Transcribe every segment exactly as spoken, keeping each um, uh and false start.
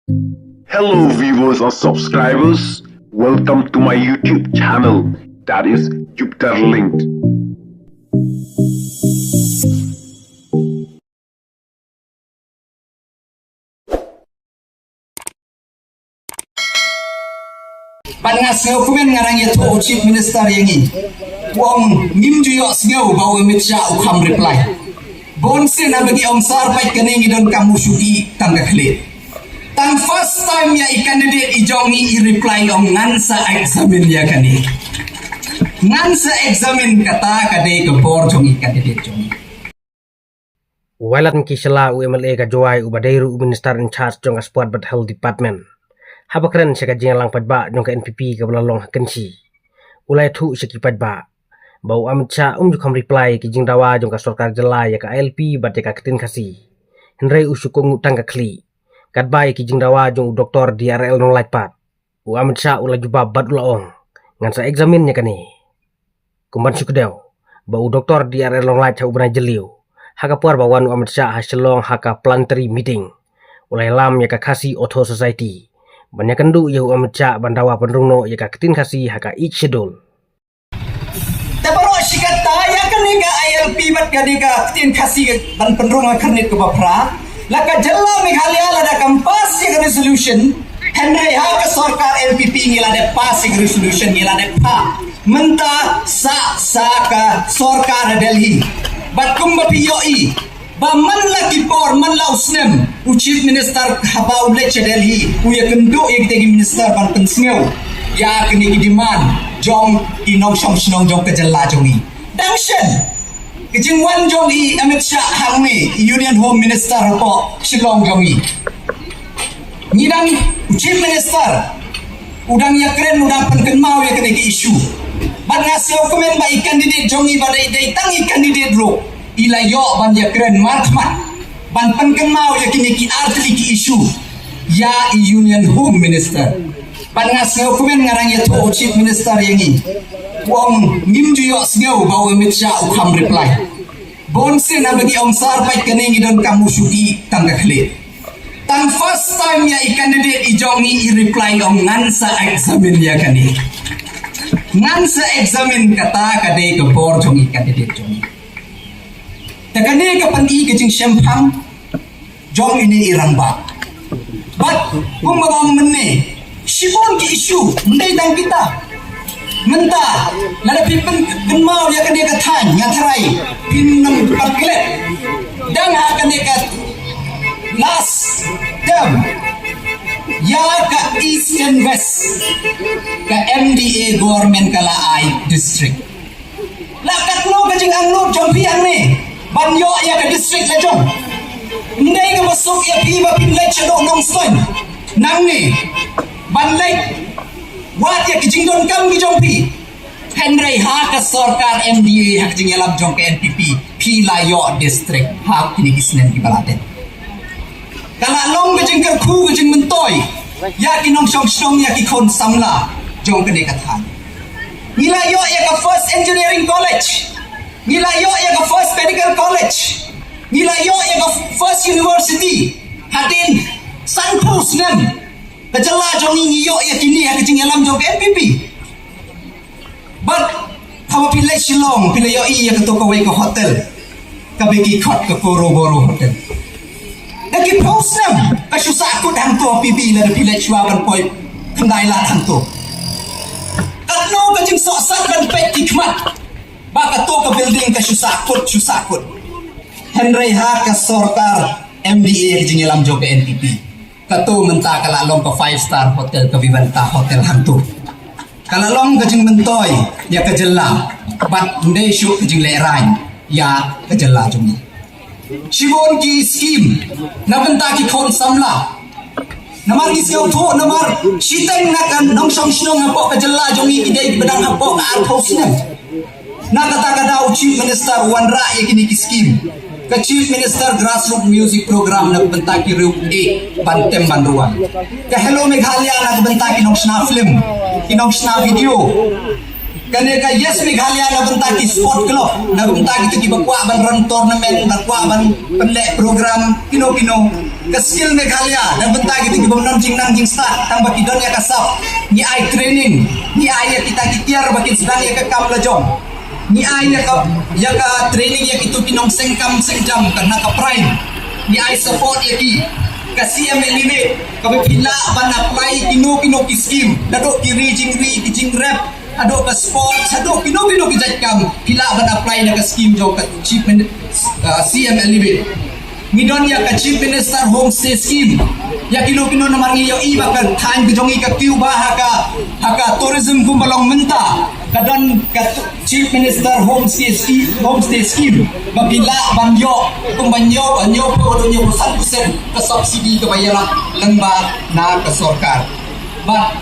Hello viewers and subscribers, welcome to my YouTube channel, that is Jupiter Linked. Bad nga sngewkmen nga dang ïathuh u Chief Minister ïa ngi. U ong ngim ju ïohsngew ba u Amit Shah u kham reply. Bun sien haba ngi ong sir peit kane ngi donkam u shu ïeh tang ka khlieh. Tang first time ïa i candidate i jong ngi i reply ong ngan sa examine ïa kane. Ngan sa examine, kata ka dei ka bor jong i candidate jong ngi. U Wailadmiki Shylla, u MLA ka Jowai uba dei ruh u Minister in charge jong ka Sport bad Health Department, haba kren sha ka jingïalang paidbah jong ka NPP kaba la long ha Kynshi, u la ïathuh sha ki paidbah ba u Amit Shah um ju kham reply ïa ki jingdawa jong ka sorkar jylla ïa ka ILP bad ïa ka ktien Khasi, hynrei u shu kohnguh tang ka khlieh. Katba ïa ki jingdawa jong u Doctor D R L Nonglait pat, u Amit Shah u la jubab bad u la ong, ngan sa examine ïa kane. Kumban shu kdew ba u Doctor D R L Nonglait ha u bnai Jylliew, ha ka por ba wan u Amit Shah ha Shillong ha ka plenary meeting, u la ïalam ïa ka Khasi Author Society ban ïakynduh ïa u Amit Shah ban dawa pynrung noh ïa ka ktien Khasi ha ka Eighth Schedule. Te baroh shi katta ïa kane ka ILP bad kane ka ktien Khasi ban pynrung ha khyrnit kaba phra, la ka jylla Meghalaya lada kam pass ïa ka resolution, hynrei ha ka sorkar NPP ngi la dep pass ïa ka resolution, ngi la dep phah. Mynta sah sa ka sorkar ha Delhi. Bad kumba phi ïohi ba man la ki por, man la u snem, u Chief Minister haba u leit sha Delhi u ïakynduh ïa kita ki minister ban pynsngew ïa kine ki demand jong ki nongshong shnong jong ka jylla jong ngi. Dang shen ka jingwan jong i Amit Shah hangne, i Union Home Minister hapoh Shillong jong ngi. Ngi dang, u Chief Minister u dang ïakren, u dang pynkynmaw ïa kane ka issue. Bad nga sngewkmen ba i candidate jong ngi ba dei, dei tang i candidate ruh, i la ïoh ban ïakren markhmat ban pynkynmaw ïa kine ki artylli ki issue ïa i Union Home Minister. Bad nga sngewkmen nga dang ïathuh u Chief Minister ïa ngi. U ong ngim ju ïohsngew ba u Amit Shah u kham reply. Bun sien haba ngi ong sir peit kane ngi donkam u shu ïeh tang ka khlieh. Tang first time ïa i candidate i jong ngi i reply ong ngan sa examine ïa kane. Ngan sa examine, kata ka dei ka bor jong i candidate jong ngi. Te kane ka pyni ka jingshemphang jong ine i rangbah. Bad kumba nga ong mynne, shibun ki issue, ym dei tang kita. Mynta lada phi pynkynmaw ïa kane ka thaiñ, nga tharai phin nang pat klet. Dang ha kane ka last term ïa ka East and West, ka MDA government ka la ai district. La katno ka jingangnud jong phi hangne ban ïoh ïa ka district la jong? Ym dei kaba suk ïa phi ba phin leit shaduh Nongstoiñ nangne ban leit wad ïa ki jingdonkam ki jong phi. Hynrei ha ka sorkar MDA, ha ka jingïalam jong ka NPP, phi la ïoh district ha kine ki snem kiba la dep. Ka la long ka jingkyrkhu, ka jingmyntoi ïa ki nongshong shnong, ïa ki khun samla jong kane ka thaiñ. Ngi la ïoh ïa ka first engineering college, ngi la ïoh ïa ka first medical college, ngi la ïoh ïa ka first university. Hadien sanphew snem ka jylla jong ngi ngi ïoh ïa kine ha ka jingïalam jong ka NPP. Bad haba phi leit Shillong phi la ïohi ïa kato kawei ka hotel kaba ki khot ka Koroboro Hotel. Da ki phew snem ka shu sahkut hangto, phi bi lada phi leit shuwa ban poi Khyndai Lad hangto. Katno ka jingsohsat ban peit ki khmat ba kato ka building ka shu sahkut, shu sahkut. Hynrei ha ka sorkar MDA, ka jingïalam jong ka NPP, kato mynta ka la long ka five star hotel, ka Vivanta Hotel hangto. Ka la long ka jingmyntoi ïa ka jylla bad ym dei shuh ka jinglehrain ïa ka jylla jong ngi. Shibun ki skim na bynta ki khun samla. Namar ki sngewthuh namar shiteng na ka nongshong shnong hapoh ka jylla jong ngi ki dei kiba dang hapoh ka arphew snem. Na kata ka daw u Chief Minister u wanrah ïa kine ki skim. Ka Chief Minister Grassroots Music Program na ka bynta ki riew eh ban tem ban rwai. Ka Hello Meghalaya na ka bynta ki nongshna film, ki nongshna video. Kane ka Yes Meghalaya na bynta ki sport club, na bynta kito kiba kwah ban run tournament, ba kwah ban pynleh program kino kino. Ka Skill Meghalaya na bynta kito kiba ym don jingnang jingstad, tang ba ki don ïa ka sap. Ngi ai training, ngi ai ïa kita ki tiar ba kin sdang ïa ka kam la jong. Ngi ai ïa ka, ïa ka training ïa kito ki nongseng kam seng jam, ka na ka prime. Ngi ai support ïa ki. Ka C M Elevate, kaba phi lah ban apply kino kino ki scheme, naduh ki ri jingri, ki jingrep, haduh ka sport, haduh kino kino ki jait kam, phi lah ban apply na ka scheme jong ka Chief Min-, uh, C M Elevate. Ngi don ïa ka Chief Minister Homestay Scheme. Ïa kino kino namar ngi ïohi ba ka thaiñ ka jong ngi ka kiew bha ha ka, ha ka tourism kumba long mynta. Ka don ka Chief Minister Homestay Scheme, Homestay Scheme. Ba phi lah ban ïoh kumba hynñiew, hynñiewphew haduh hynñiewphew san percent ka subsidy kaba ïarap lyngba na ka sorkar. Bad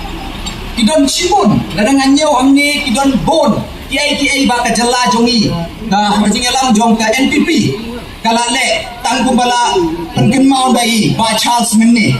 ki don shibun, lada ngan ïoh hangne ki don bun kiei kiei ba ka jylla jong ngi, ka, ka jingïalam jong ka N P P ka la leh, tang kumba la pynkynmaw da i Bah Charles mynne.